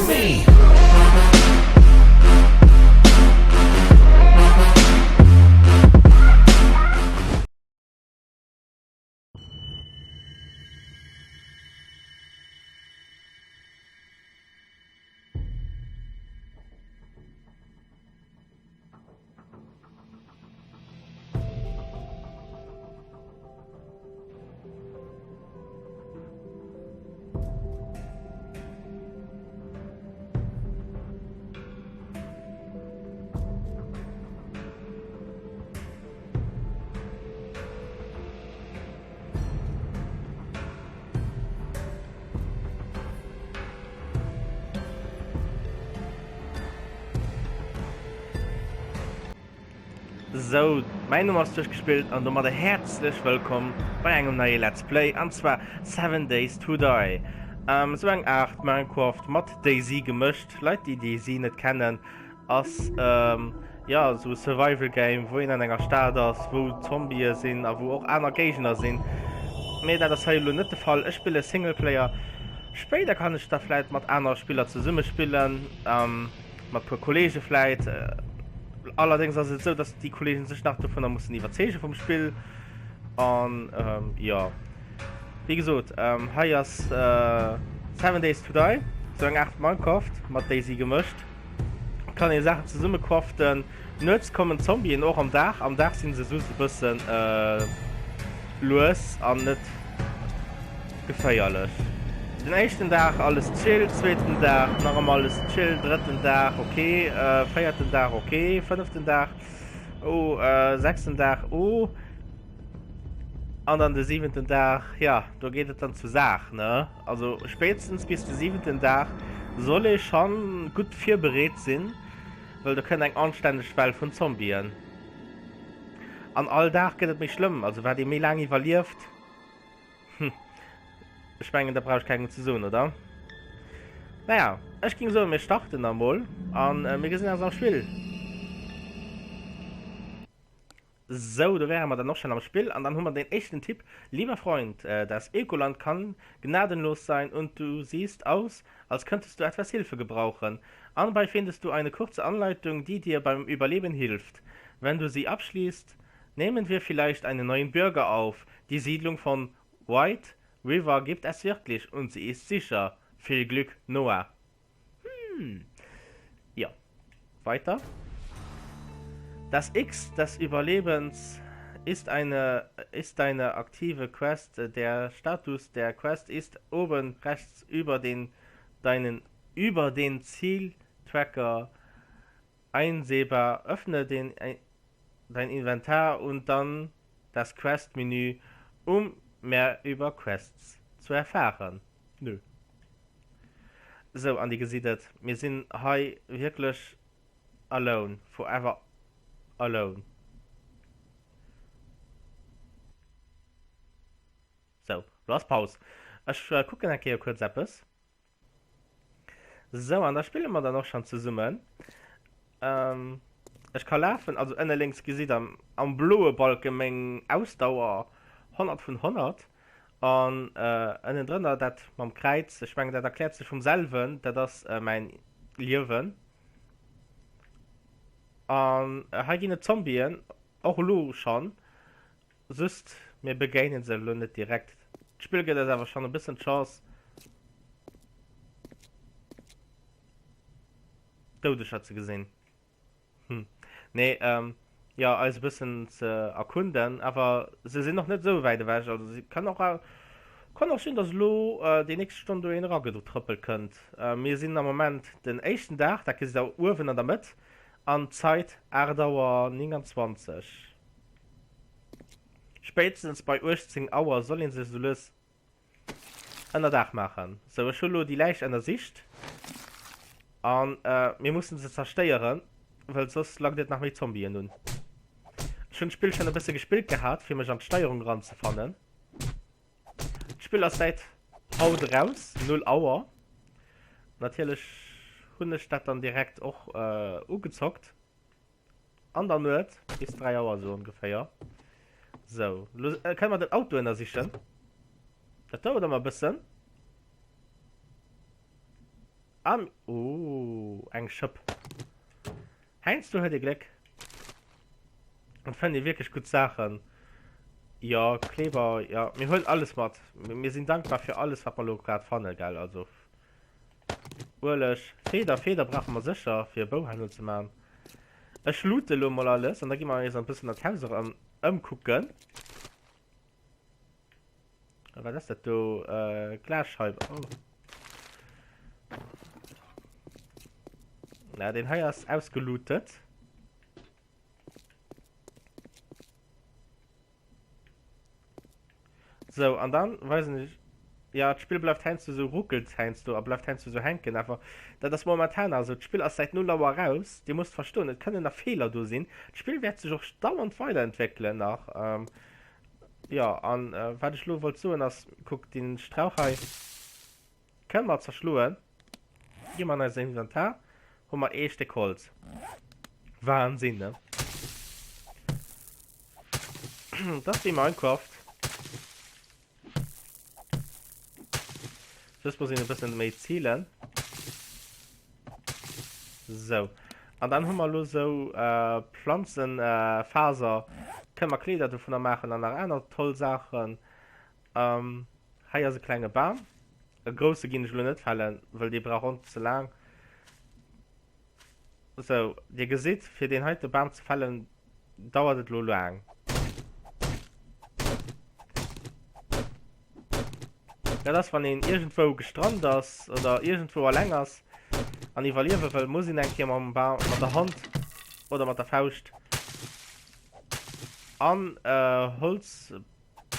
me. Sou, mäin Numm ass duerchgespillt an domadder häerzlech wëllkomm bei engem neie Let's Play an zwar 7 Days to Die. Ähm, sou eng Aart Minecraft mat DayZ gemëscht. Leit déi DayZ net kennen, ass jo esou e Survival Game wou een an enger Stad ass wou Zombië sinn a wou och aner Géigner sinn. Mee dat ass hei elo net de Fall. Ech spille Singleplayer. Spéider kann ech da vläit mat aner Spiller zesumme spillen, mat puer Kollege vläit. Allerdéngs ass et esou, dass déi Kollegen sech nach dovunner mussen iwwerzeege vum Spill an jo wéi gesot hei ass 7 Days to Die, sou eng Aart Minecraft mat DayZ gemëscht. Kann ee Saachen zesumme craften. Nuets kommen Zombien och am Dag. Am Dag sinn se just e bëssen lues an net geféierlech. Den éischten Dag alles chill, zweeten Dag nach ëmmer alles chill, drëtten Dag ok, véierten Dag ok, fënneften Dag oh, sechsten Dag oh. An dann de siwenten Dag, ja, do geet et dann zur Saach, ne? Also spéitstens bis de siwenten Dag soll ee schonn gutt virbereet sinn, well do kënnt eng anstänneg Well vun Zombien. An all Dag gëtt et méi schlëmm, also wat ee méi laang iwwerlieft, hm, ech mengen dat brauch ech kengem ze soen, oder? Naja, ech ging soen, mir starten da mol an mir gesinn eis am Spill. Sou, do wäre mer dann och schon am Spill an dann hu mer den éischten Tipp, Lieber Freund, das Ökoland kann gnadenlos sein und du siehst aus, als könntest du etwas Hilfe gebrauchen. Anbei findest du eine kurze Anleitung, die dir beim Überleben hilft. Wenn du sie abschließt, nehmen wir vielleicht einen neuen Bürger auf. Die Siedlung von White River gibt es wirklich und sie ist sicher. Viel Glück, Noah. Hm. Ja. Weiter. Das X des Überlebens ist eine, ist deine aktive Quest. Der Status der Quest ist oben rechts über den, deinen, über den Zieltracker einsehbar. Öffne den, dein Inventar und dann das Quest-Menü, um mehr über Quests zu erfahren. Nö. Sou, an dir gesitt et, mir sinn hei wierklech alone, forever alone. Sou, lo ass Paus. Ech kucken eng Kéier kuerz eppes. Sou, an da spille mer dann och schonn zesummen. Ech ka lafen, also ënne lénks gesitt der am bloe Balke meng Ausdauer, 100 vun 100. An ënnendrënner dat mam Kräiz, ech mengen dat erkläert sech vum selwen, dat ass mäin Liewen. An hei ginn et Zombien, och elo schonn. Just mir begéinen se elo net direkt. D'Spill gëtt eis awer schonn e bëssen d'Chance Doudeger ze gesinn. Hm. Nee, ähm, jo, eis e bëssen ze erkunden. Awer se sinn och net esou wäit ewech. Also se kann och, kann och sinn, dass elo déi nächst Stonn do een eragetrëppelt kënnt. Mir sinn am Moment den éischten Dag, dat gesitt der uewen an der Mëtt, an d'Zait 8 Auer 29. Spéitstens bei 18 Auer soll een sech sou lues ënnerdaach maachen. Sou, ech hu lo déi Läich ënnersicht an mir mussen se zerstéieren, well soss lackt et nach méi Zombien un. Ech hunn d'Spill schonn e bësse gespillt gehat, fir mech an d'Steierung eranzefannen. D'Spill ass säit haut eraus, 0 Auer. Natierlech hunn ech dat dann direkt och ugezockt. An der Nuet bis 3 Auer sou ongeféier. Sou, lo kënne mer den Auto ënnersichen. Dat dauert ëmmer e bëssen. Am oh, eng Schëpp. Heiansdo huet ee Gléck an fënnt ee wierklech gutt Saachen. Jo, Kleber, jo, mir huelen alles mat. Mir sinn dankbar fir alles, wat mer elo grad fannen, gell? Also Ueleg, Feder, Feder brauche mer sécher, fir e Bou herno ze man. Ech loote elo mol alles an da gi mer eis e bëssen dat Haus erëm ëmkucken. Wat ass dat do? Äh, Glasscheibe. Oh. Na, den hei ass ausgelootet. So, an dann weisen ech. Ja, d'Spill bleift heiansdo sou, ruckelt heiansdo a bleift heiansdo sou hänken, awer dat ass momentan also. D'Spill ass säit 0 Auer raus. Dir musst verstoen, et kënnen nach Feeler do sinn. D'Spill wäert sech och dauernd weiderentwéckelen nach. Ähm, Jo, an wat ech lo wollt soen ass, kuck, deen Strauch hei kënne mer zerschloen. Gi mer an eisen Inventar, hu mer ee Stéck Holz. Wahnsinn, ne? Dat ass wéi Minecraft. Just muss een e bëssen méi zielen. Sou. An dann hu mer elo sou äh, Planzenfaser. Äh, Kënne mer Kleeder dovunner maachen an nach aner toll Saachen. Ähm, hei ass e klenge Bam. E grousse ginn ech elo net fällen, wëll dee brauch och ze laang. Sou, dir gesitt, fir deen heite Bam ze fällen, dauert et elo laang. Dat ass, wann een iergendwou gestrand ass oder iergendwou alleng ass an iwwerliewe wëll, muss een eng Kéier mam Bam, mat der Hand oder mat der Fauscht an Holz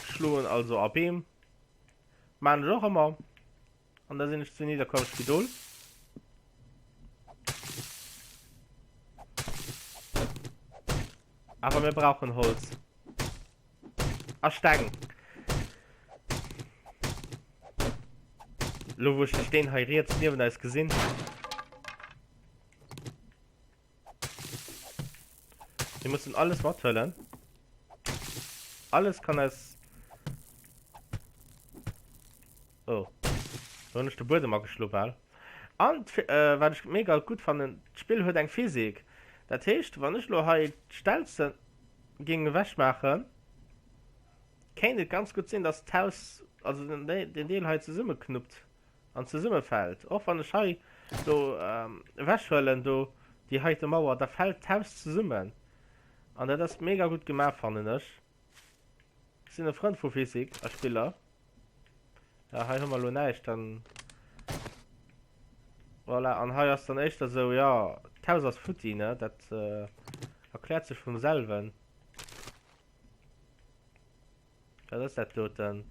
schloen, also a Beem. Maan ech och ëmmer. An da sinn ech zu Nidderkuer am Spidol. Awer mir brauchen Holz. A Steng. Lo wou ech de Steen hei riets niewent eis gesinn. Mir mussen alles mathuelen. Alles kann eis... Oh. Do hunn ech de Buedem ageschlo bal. An äh, wat ech mega gutt fannen, d'Spill huet eng Physik. Dat heescht, wann ech lo hei d'Stelze géing ewech maachen, kéint et ganz gutt sinn, dass d'Haus, also den, den Deel hei zesummeknuppt an zesummefält. Och wann ech hei do ähm, ewechhuelen, do déi heite Mauer, da fält d'Haus zesummen. An dat ass mega gutt gemaach, fannen ech. Ech sinn e Frënd vu Physik a Spiller. Ja, hei hu mer elo näischt, dann. Voilà, an hei ass dann éischter sou, ja, d'Haus ass futti, ne? Dat äh, erkläert sech vum selwen. Wat ass dat doten?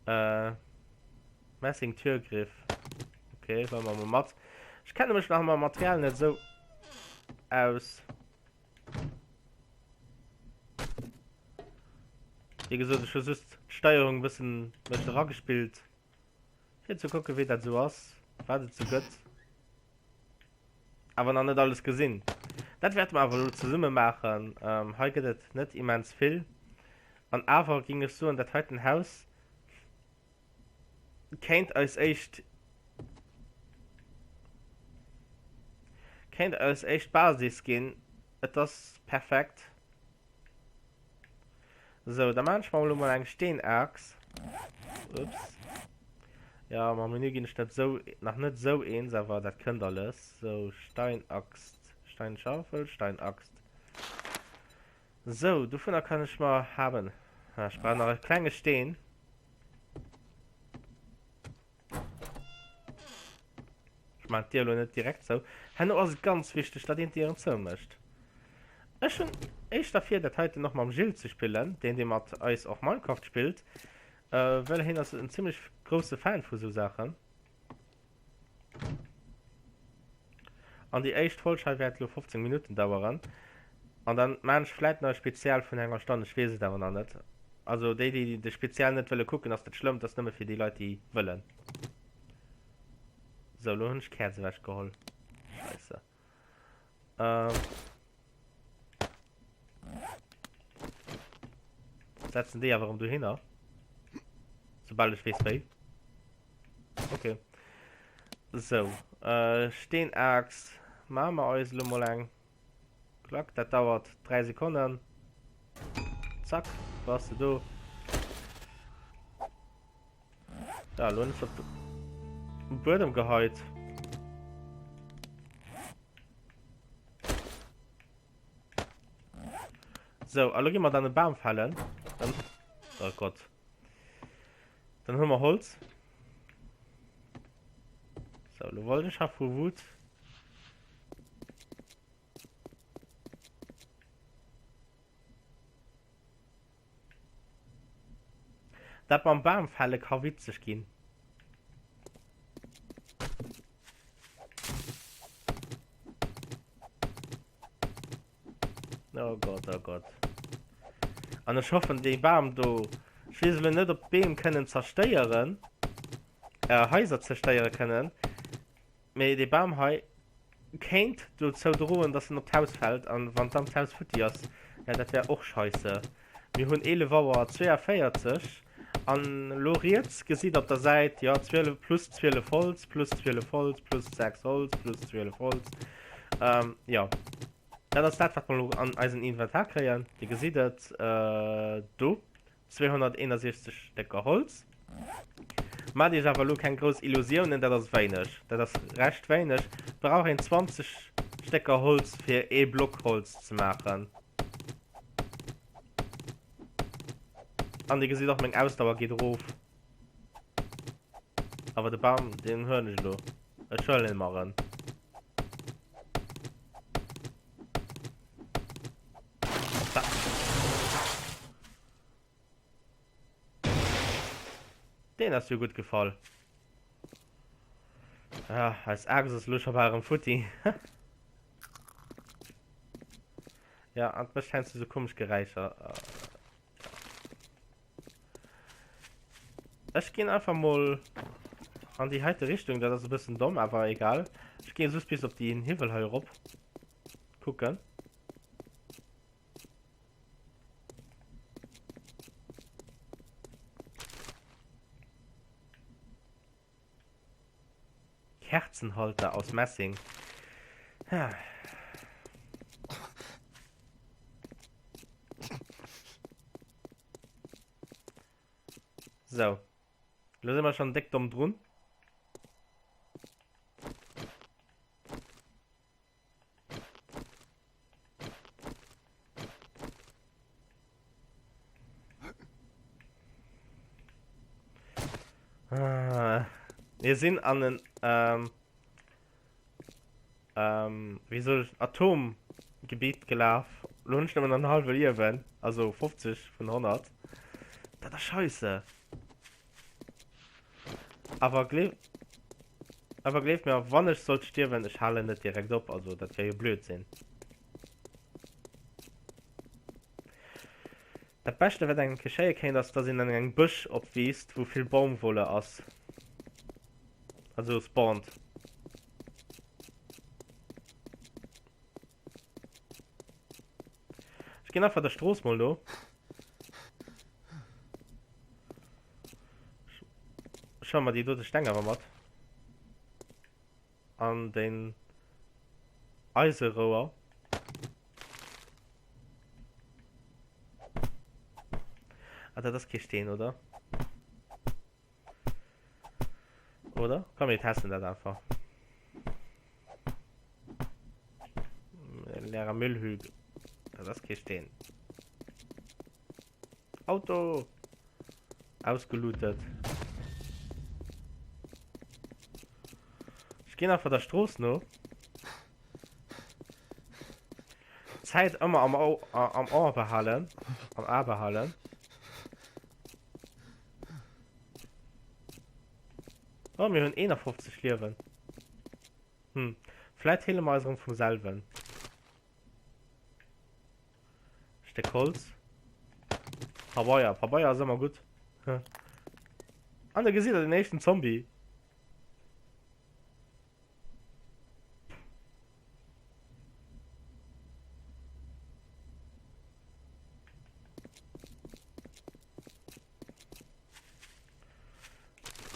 Äh, Messing Türgriff. Okay, huele mer mol mat. Ech kenne mech nach mam Material net sou aus. Wéi gesot, ech hu just d'Steierung e bëssen mech eragespillt, fir ze kucken, wéi dat esou ass, wat et sou gëtt. Awer nach net alles gesinn. Dat wäerte mer awer elo zesumme maachen. Ähm, hei gëtt et net immens vill. An awer géing ech soen, dat heiten Haus kéint eis éischt kéint eis éischt Basis ginn. Et ass perfekt. Sou, da maan ech mer elo mol eng Steenaachs. Ups. Ja, mam Menü ginn ech net sou, nach net sou eens, awer dat kënnt alles. Sou, Steinaxt, Steinschaufel, Steinaxt. Sou, dovunner kann ech mer haben. Ech brauch nach e klenge Steen. Ech maan d'Dier elo net direkt zou. Herno ass et ganz wichteg, datt een d'Dieren zou mécht. Ech hunn éischter vir, dat heiten och mam Gilles ze spillen, deen dee mat eis och Minecraft spillt, well hien ass en zimlech grousse Fan vu sou Saachen. An déi éischt Folg hei wäert elo 15 Minutten daueren. An dann maan ech vläit nach e Spezial vun enger Stonn, ech weess et awer nach net. Also déi déi de Spezial net wëlle kucken ass net schlëmm, et ass nëmme fir déi Leit déi wëllen. Sou, elo hunn ech d'Käerz ewech geholl. Scheisse. Ähm. Setzen déi awer erëm dohinner. Soubal ech weess wéi. Okay. Sou, Steenaachs maache mer eis elo mol eng. Klack, dat dauert 3 Sekonnen. Zack, do ass se do. Ja, elo hunn ech op de Buedem geheit. Sou, a lo gi mer dann e Bam fällen. Dann, oh Gott. Dann hu mer Holz. Sou, lo wollt ech ha vu Wut. Dat mam Bam fälle ka witzeg ginn. Oh Gott, oh Gott. An ech hoffen, dee Bam do, ech weess elo net, ob d'Beem kënnen zerstéieren, äh, Haiser zerstéiere kënnen, mee dee Bam hei kéint dozou droen, dass en op d'Haus fält an wann dann d'Haus futti ass, ja, dat wär och scheisse. Mir hunn 11 Auer 42 an elo riets gesitt op der Säit, jo, 12 plus 12 Holz plus 12 Holz plus 6 Holz plus 12 Holz. Ähm, jo. Dat ass dat, wat mer elo an eisen Inventar kréien. Dir gesitt et äh, do. 261 Stécker Holz. Maacht iech awer elo keng grouss Illusiounen, dat ass wéineg. Dat ass recht wéineg. Et brauch een 20 Stécker Holz fir ee Block Holz ze maachen. An dir gesitt och, meng Ausdauer geet erof. Awer de Bam, deen huelen ech elo. Ech huelen en mer en. Deen ass jo gutt gefall. Ah, eis Axt ass elo scho bal erëm futti. Ja, an et mécht heiansdo sou komesch Geräischer. Ech ginn einfach mol an déi heite Richtung. Dat ass e bëssen domm, awer egal. Ech ginn just bis op deen Hiwwel hei erop. Kucken. Kerzenhalter aus Messing. So. Lo si mer schon déck domm drun. Ah, mir sinn an en ähm, ähm, wéi soll ech, Atomgebiet gelaf. Lo hunn ech nëmmen en hallwe Liewen, also 50 vun 100. Dat ass scheisse. Awer gleef, awer gleeft mir, wann ech sollt stierwen, ech halen net direkt op, also dat wär jo Blödsinn. Dat Beschte wat engem geschéie kéint ass, dass een an engem Bësch opwiisst, wou vill Baumwolle ass, also spawnt. Ech ginn einfach der Strooss mol no. Ech huele mer déi dote Steng awer mat. An den Eiserouer. Ah, dat ass kee Steen, oder? Oder? Komm, mir testen dat einfach. Leerer Müllhügel. Dat ass kee Steen. Auto! Ausgelootet. Ech ginn einfach der Strooss no. Zäit ëmmer am, Au am Ohr behalen. Am A behalen. Oh, mir hunn 51 Liewen. Hm. Vläit heele mer eis erëm vum selwen. Stéck Holz. Pabeier. Pabeier ass ëmmer gutt. An da gesitt der den éischten Zombie.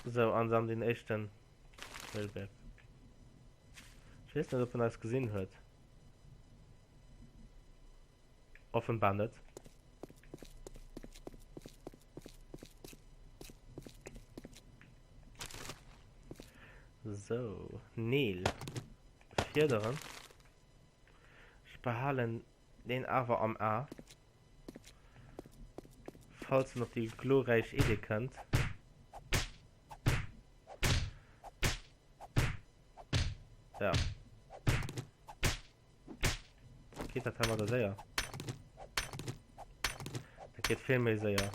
So, an dann den éischten Müllberg. Ech weess net, ob en eis gesinn huet. Offenbar net. Sou, Neel. Fiederen. Ech behalen deen awer am A. Falls en op déi glorräich Idee kënnt. Ja. Geet dat heimadder séier? Dat geet vill méi séier.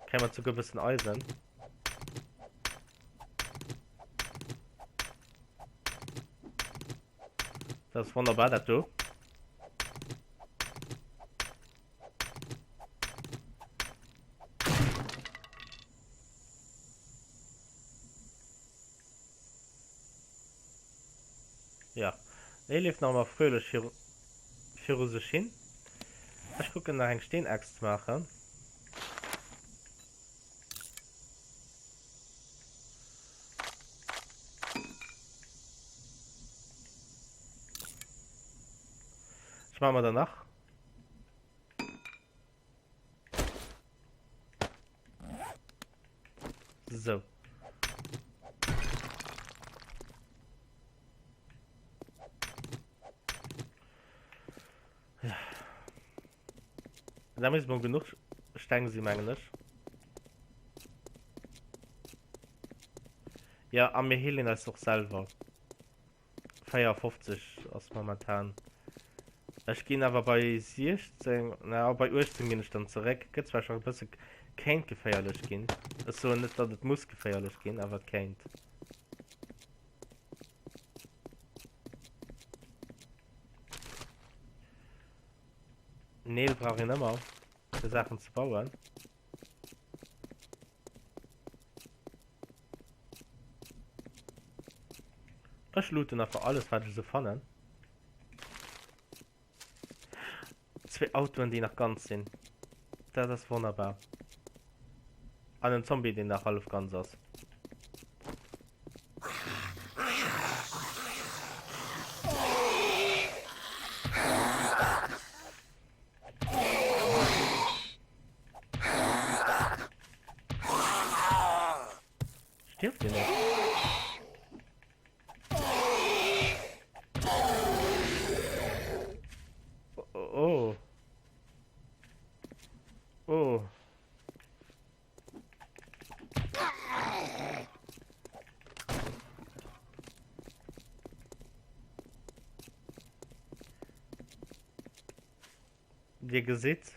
Kréie mer souguer e bëssen Eisen. Dat ass wonnerbar, dat do. Ja, e leeft nach ëmmer fröhlech viru, viru sech hin. Ech kucken nach eng Steenaxt ze maachen. Ech maache mer der nach. So. Ja. Da muss man genug Steng si mengen ech. Ja, a mir heelen eis och selwer. 54 ass momentan. Ech ginn awer bei 16, na bei 18 ginn ech dann zeréck. Gëtt zwar scho e bësse kéint geféierlech ginn. Ech soen net, datt et muss geféierlech ginn, awer et kéint. Neel brauch een ëmmer, fir Saachen ze bauen. Ech looten einfach alles wat ech esou fannen. Zwee Autoen déi nach ganz sinn. Dat ass wonnerbar. An en Zombie deen nach hallef ganz ass. Stierft deen net? Oh. Oh. Dir gesitt.